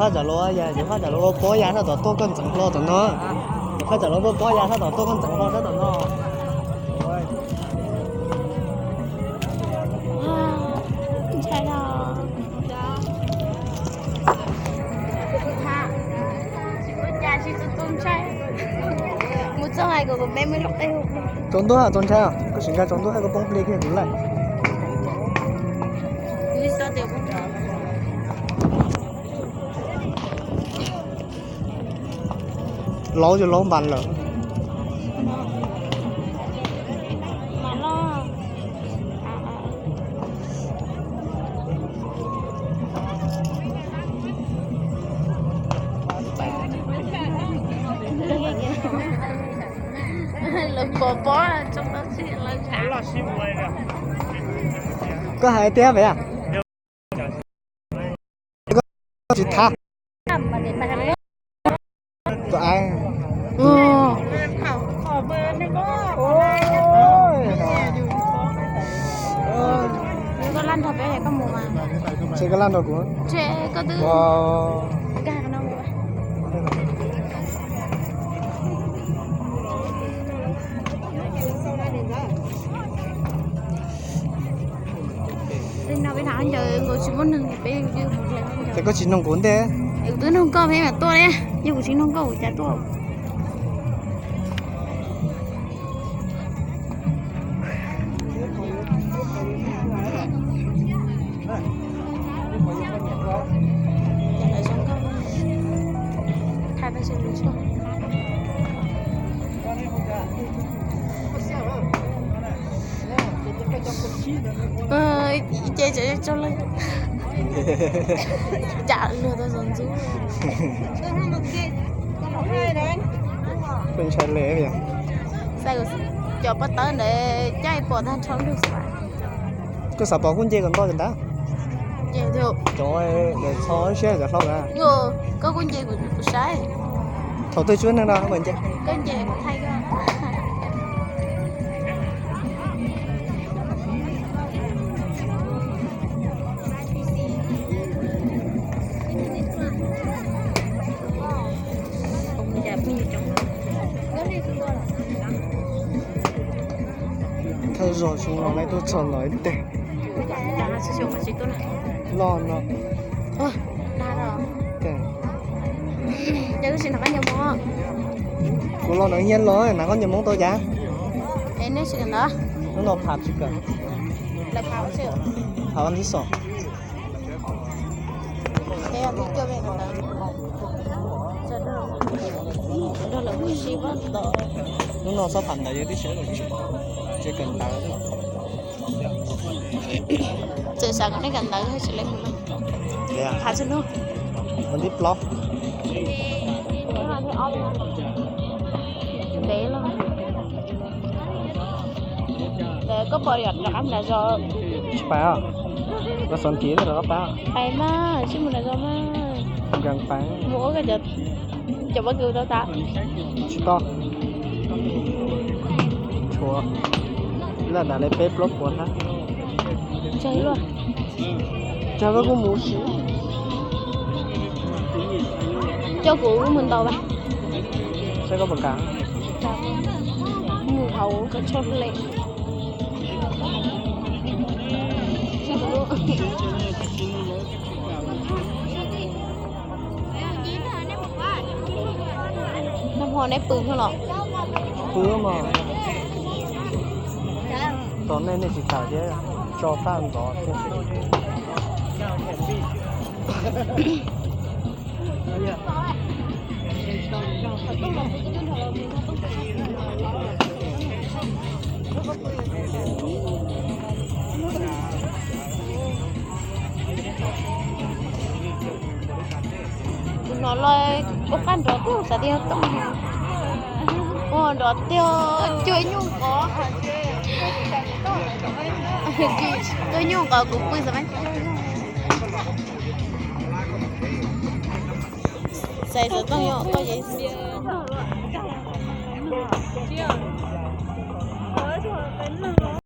Phaj tsam los ya, yus phaj tsam los pob ya sab tom tuaj koj ntxeev hlo tom no. Yus phaj tsam los pob ya sab tom tuaj koj ntxeev hlo sab tom no. Ntshai no. Ua cas tsis tu tu ntshai. Mus txog hais kom kuv me me lub qe. Tsaus ntuj tsaus ntshai, koj sim nkag tsaus ntuj hais koj poob plig kiag kuv lawm. Laub yog laub npas lawm. Lawv pov pob tso tau tsis lawv. Koj hais tiag pem a? Koj tsis thab. Tus ai. Koj laj nrog peb, koj mus mas. Ces koj laj nrog kuv. Ces koj twb nkag no mus. Tej no peb hnav ncaws nkaus tsis muaj neeg, peb yeej mus dlawg. Ces koj tsis noog kuv ntej. Kuv twb noog koj peb mam tuaj li, yog kuv tsis noog koj kuv cas tuaj. Ces tso tso leej. Cas luag tau zov ntxub. Peb ntshai le. Xav cov pob tawb ntawd caij pom tag nrho lug xwb. Koj xav pom kuj nce kom ntog ntag. Cov txho siab cov hlau ntag. Koj kuj nce kuv saib. Thaum twg tsis muaj neeg no koj nce. Koj nce kuv thaij koj. Thawj zaug xyoo no lawv tuaj txog lawm ib teg. Loj no. Kuv los no nyiaj los na, koj nyiaj Hmoob tau cas? Hnub no phav tsis kawm. Phav ntib xom. Hnub no txhob phav ntawv, yog tib si tsis kawm ntawv. Txawm xav kom nej kawm ntawv tsis li mus no. Phav txhua hnub. Ua ntib plaub. Ntev los. Koj pom yom, rov qab mus nram zos. Tsis pais os. Koj xav nrhiav rov qab pais. Pais mas, sib mus nram zos mas. Nkag pais. Mus ua koj cov, cov pob kws tau tas. Tsis tau. Tshuav. Ib laj dam li peb plaub puas hnab. Tsawg luaj. Tsawg koj kuj mus siv. Coj kuv mus ntaus mas. Saib koj puas kam. Mus hauv koj tsho hle. Nag hmo neb pw no los? Pw mas. Tos nej, nej tsis kam thiab, tso faj ntxov thiab. Kuv hnov lawv ua qab nrov tiag, xav tias tooj. Ua nrov tiag, cuag nyuj nqov. Cuag nyuj nqov kuv pw xav mas. Xav xav tooj yom, koj yeej.